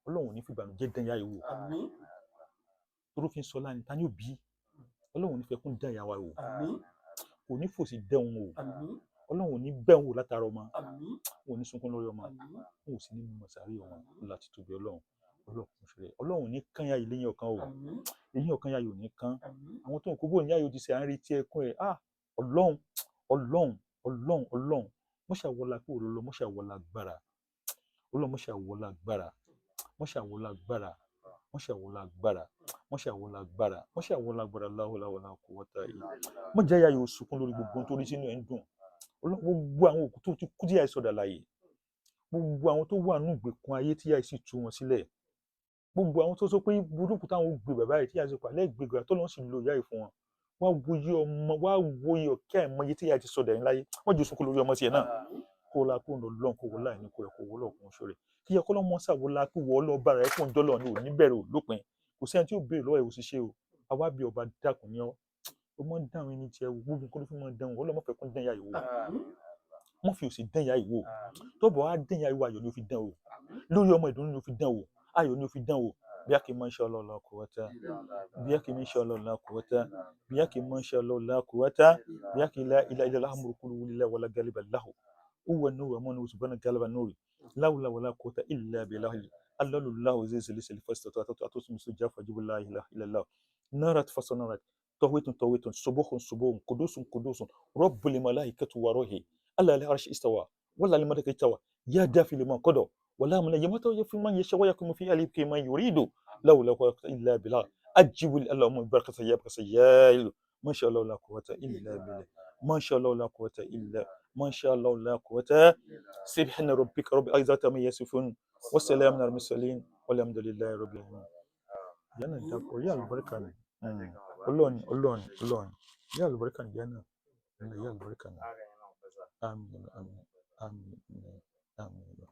Ọlọ́run ò ní fi ìbànújẹ́ dán ìyá yìí wò. Àmín. Toró fi ń sọ láàrin ta ni òbí. Ọlọ́run ò ní fẹ́ kún dán ìyá wa wò. Àmín. Kò ní fòsì dán òun wò. Àmín. Ọlọ́run ò ní bẹ́ òun wò látara ọmọ. Àmín. Òun ò ní sunkún lórí ọmọ. Àmín. Òun ò sì ní mọ̀ sàárè ọmọ láti tóbi Ọlọ́run. Ọlọ́run kò ṣe rẹ̀. Ọlọ́run ò ní kán ìyá yìí lẹ́yìn ọ̀kan o. Àmín. Eyín ọ̀kan ìyá yìí ò ní kán. Àmín. Àwọn tó ń kó bóun ìyá yìí ó ti ṣe à ń retí ẹkún ẹ̀. Ah, Ọlọ́run, Ọlọ́run, Ọlọ́run, Ọlọ́run, mọ́ṣà wọlá pé òrò lọ, mọ́ṣà wọlá agbára Ọlọ́run, mọ́ṣà wọlá agbára, mọ́ṣà wọlá agbára, mọ́ṣà wọlá agbára, mọ́ṣà wọlá agbára, mọ́ṣà wọlá agbára. Láwọláwọlá kò wọ́tá yìí, mọ́jà ìyá yìí ó sunkún lórí gbogbo ohun tó rí sínú ẹ̀ ń dùn. Ọlọ́run, gbogbo àwọn òkú tó ti kú tí ìyá yìí sọ̀dà láàyè, gbogbo àwọn tó wà nínú ìgbèkùn ayé tí ìyá yìí sì tú wọn sílẹ̀, gbogbo àwọn tó sọ pé burúkú táwọn ò gbé bàbá yìí tí ìyá yìí sọ pàlẹ́ ìgbéga tó lọ́n sì lo ìyá yìí fún wọn, wá wo iye ọmọ, wá wo iye ọ̀kẹ́ àìmọye tí ìyá yìí ti sọ̀dà yín láyé, wọ́n jù sunkún lórí ọmọ tiẹ̀ náà. Kó la kó lọ lọ́n, kó wọlé àìní kó rẹ̀, kó wọlé ọ̀kun ṣọ̀rẹ́ kí ẹ kọ́lọ́ mọ́ sàwọlá kó wọ́ lọ bára ẹ kó ń jọ́lọ̀ ní òní bẹ̀rẹ̀ òlópin. Kò sẹ́ni tí ó béèrè lọ́wọ́ ẹ̀ ò sì ṣe o. Àwa bí ọba dákun ní ọ́, ó mọ́ ń dáhùn ẹni tiẹ̀ wò, gbogbo nǹkan ló fi mọ́ ń dáhùn. Ọlọ́mọ fẹ́ kún dán ìyá yìí wò, mọ́ fi òsì dán ìyá yìí wò. Tó bọ̀ wá dán ìyá yìí wò, ayọ̀ ni ó fi dán o. Lórí ọmọ, ìdùnnú ni ó fi dán o, ayọ̀ ni ó fi dán o. Bí a kì í máa ń ṣe ọlọ́ọ̀lá kò wọ́tá, bí a kì í máa ń ṣe ọlọ́ọ̀lá kò wọ́tá, bí a kì í máa ń ṣe ọlọ́ọ̀lá kò wọ́tá, bí a kì í la ilá ilá láhùn kúlú wúlí wàlá gálíbà láhù huwa nuru wa manu subhana galaba nuri la wala quwwata illa billahi allahu lahu zai zai fasta ta ta ta su jafa jibu la ilaha illallah narat fasanarat tawitun tawitun subuhun subuhun qudusun qudusun rabbul malaikatu wa ruhi alla la arshi istawa wala limadaka istawa ya dafi liman qada wala man yamata fi man yasha wa yakum fi alif man yuridu la wala quwwata illa billah ajibu allahumma barakata ya barakata ya ilu ma sha Allah la quwwata illa billah ma sha Allah la quwwata illa ما شاء الله لا قوة. سبحان ربك رب العزة عما يصفون وسلام على المرسلين والحمد لله رب العالمين. Ìyá náà dàpọ̀, ìyá àlùbáríkà ni. Ọlọ́ọ̀ni, Ọlọ́ọ̀ni, Ọlọ́ọ̀ni, ìyá àlùbáríkà ni ìyá náà, ìyá àlùbáríkà ni. Àmín, àmín, àmín, àmín.